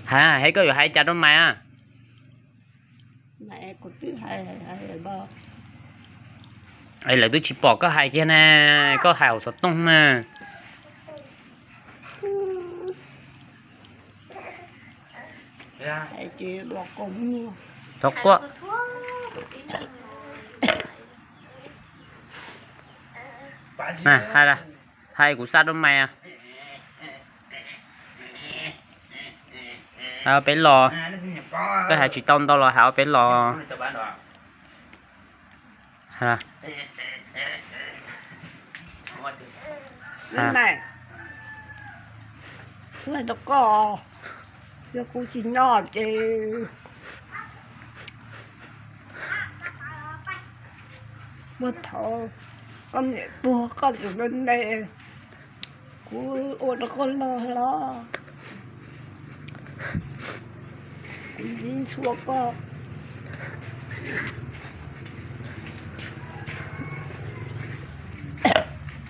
Ha, hais koj yuav hais cas rau Maiv a? Es lawv twb tsis pom koj hais kiag ne, koj hais hauv xov tooj na. Thov quaj. Hais kuv xa rau Maiv. Hais peb los, koj hais tsis tau ntau los hais peb los. Kuv hais rau koj, yog kuv tsis nyob ces puag thaum koj niam tuag koj tseem me me, kuv ua rau koj loj los, kuv ntsib ntxhua koj.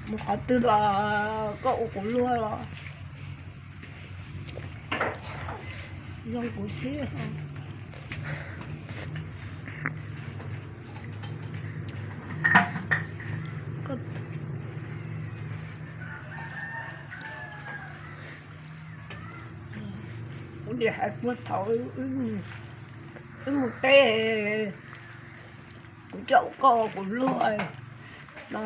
Mus qhov twg los koj ua kuv luag los zoo kuv siab. Kuv niam hais puag thaum wb mus teb, kuv coj koj ua kuv luag no,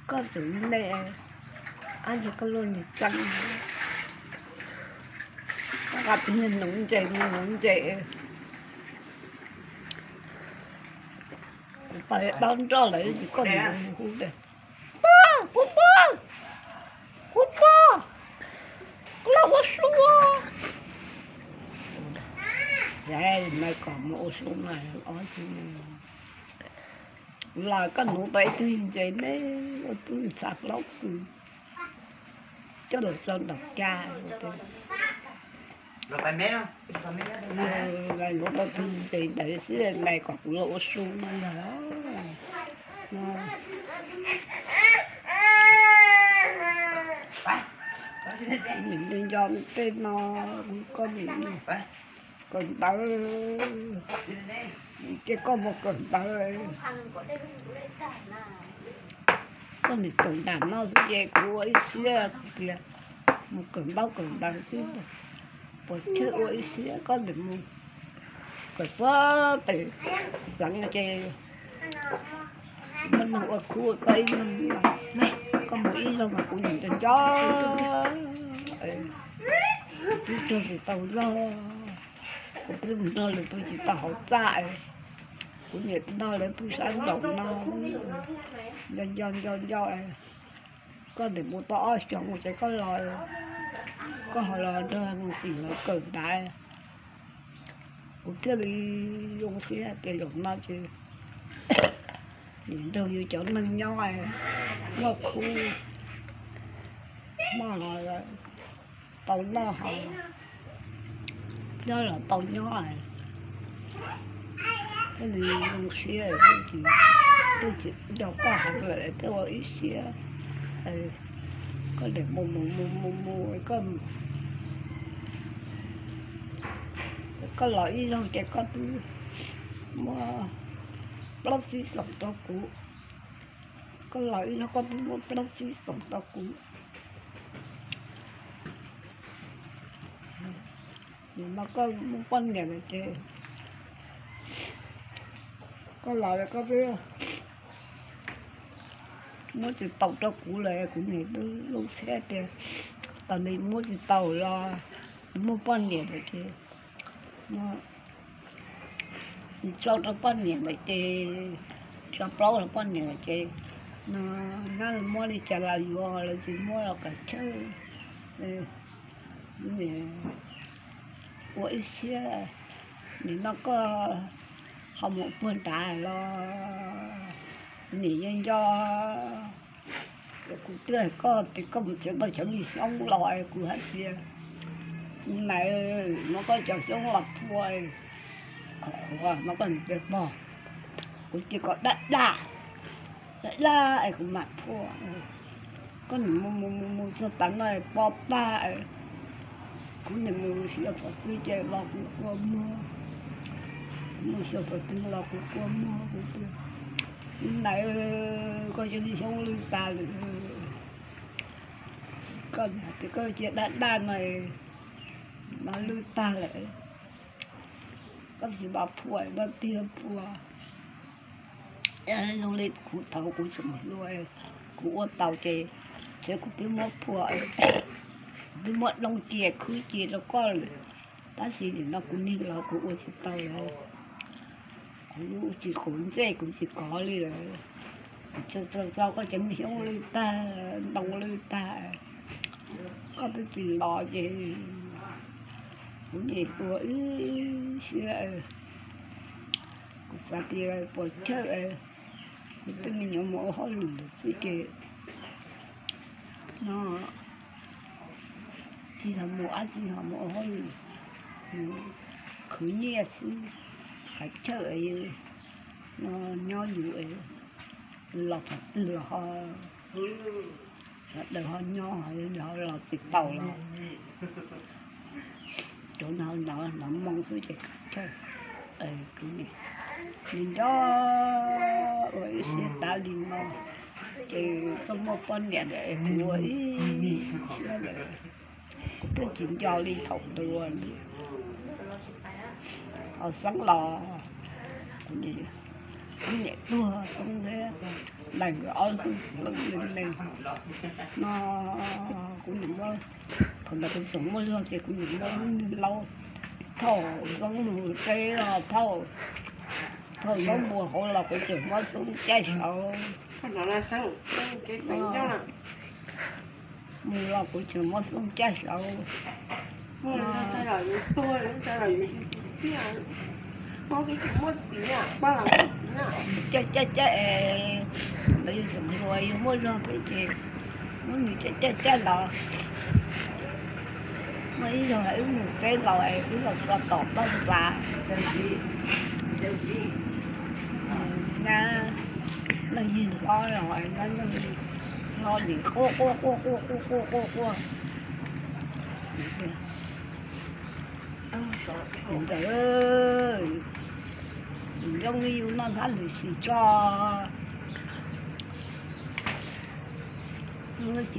koj txawm me, ab yog koj luaj niag tseeb, koj nqa tus niag nuv ntses, niag nuv ntses, kuv pais dob nroj lawm ces koj niam mus hu tias, Pog, Pog, Pog, Pog, Pog, koj los ua su. Yam, Maiv kom mus ua su mas ob tsi, los koj nuv tau ib tug ntses ne, ua tub ntxhais plaub kws coj los tso nraum cas. Nuv tau tug ntses ntawd xwb, Maiv kom kuv los ua su no yog. Nco tej no, koj nim kawm ntawv, ces koj mus kawm ntawv, koj nim kawm nram no xwb ces kuv ua ib siab kuv tias mus kawm ntaub kawm ntawv xwb, puas tsawg ua ib siab koj nim mus kawm puag pem xeev ces muaj neeg ua khub koj ib leeg, koj mus ib zaug mas kuv nim nco nco, kuv twb txog tsis tau zog, kuv twb mus nrog lawv pw tsis tau hauv txaj, kuv nim nrog lawv pw sab nraum no, nco nco nco nco. Koj nim mus tau ob xyoos ces koj los, koj ho los nrog Mus Xim lawv kawm ntawv. Kuv thiaj li zoo siab tias zaum no ces nim nrog yus cov neeg nyob, noj khub, noj los tau noj haus, nyob los tau nyob. Thiaj li zoo siab, twb tsis nco koj hauv lawm thiaj ua ib siab. Koj nim mus mus mus mus mus, koj los ib zaug ces koj twb muab plaub tsib xoom rau kuv. Koj los ib zaug koj twb muab plaub tsib xoom rau kuv. Nim no koj muaj poj niam lawm ces koj los koj twb muab tsis tau rau kuv lawm, kuv niam twb zoo siab tias tas li muab tsis tau los muaj poj niam lawm ces tso rau poj niam lawm ces, tso plaub rau poj niam lawm ces no, nab muab li cas los yuav, lawv tsis muab los kav tsawj. Ua ib siab, nim no koj ho mus puag nrad los nim nco nco. Kuv twb hais koj tias koj mus tsev ntau cov me xyoob los, kuv hais tias, Maiv, muab koj cov xyoob los phua, qhuav qhuav muab koj ntses pog, kuv cia kom daj daj, daj daj es kuv mam phua. Koj nim mus mus mus mus txog tav no pov pag, kuv nim mus xyuas qhov twg ces los kuv kua muag, mus xyuas qhov twg los kuv kua muag, kuv tias, Nais, koj cia li xyoob lwj tag lawm, koj hais tias koj cia daj daj no mas lwj tag lawm, koj tsis mam phua no tiag puas? Zoo li kuv thaum kuv tseem hluas, kuv ua tau ces, ces kuv twb muab phua, kuv twb muab doo cia khwb cia rau koj lawm, tab sis nim no kuv niag laus kuv ua tsis tau lawm, kuv tsis quav ntsej kuv tsis kov li lawm. Txog txog koj cov xyoob lwj tag, ntoo lwj tag, koj twb tsis los ces kuv niam tua ib siab, kuv xav tias puas chawj, kuv tej me nyuam mus ua hauj lwm lawm xwb ces no tsis yog mus dab tsi, ho mus ua hauj lwm, khwv nyiaj xwb, qhov chaw no nyob yus los qhov twg los ho, sawv daws ho nyob ho los tsis tau los, rau no hnov moo xwb ces qhov chaw, kuv niam, nws nco ua ib siab tas li no, ces koj muaj poj niam lawm es kuv ua ib siab lawm, kuv twb tsis nco li thaum tus ua li. Ho Xeeb los, kuv niam tuag Xeeb thiab, nees nkawd ob leeg leej leej no, kuv niam muab, thaum ntawd kuv tseem muaj zog ces kuv niam muab lub niag laub, thauj Xeeb mus teb los thauj, thauj Xeeb mus hauv los kuv tseem muab Xeeb caij saud, mus los kuv tseem muab Xeeb caij saud. Caij caij caij, lawv yog tseem hluas yus muaj zog peb ces muab nws caij caij caij los. Muaj ib zaug wb mus teb laus es wb los txog tom toj vaj, nyab leej yig hlob los, nyab leej yig hlob nim quaj quaj quaj quaj quaj quaj quaj quaj. Ntxawm, zoo li yus noj hnab lwm sim tso, zoo li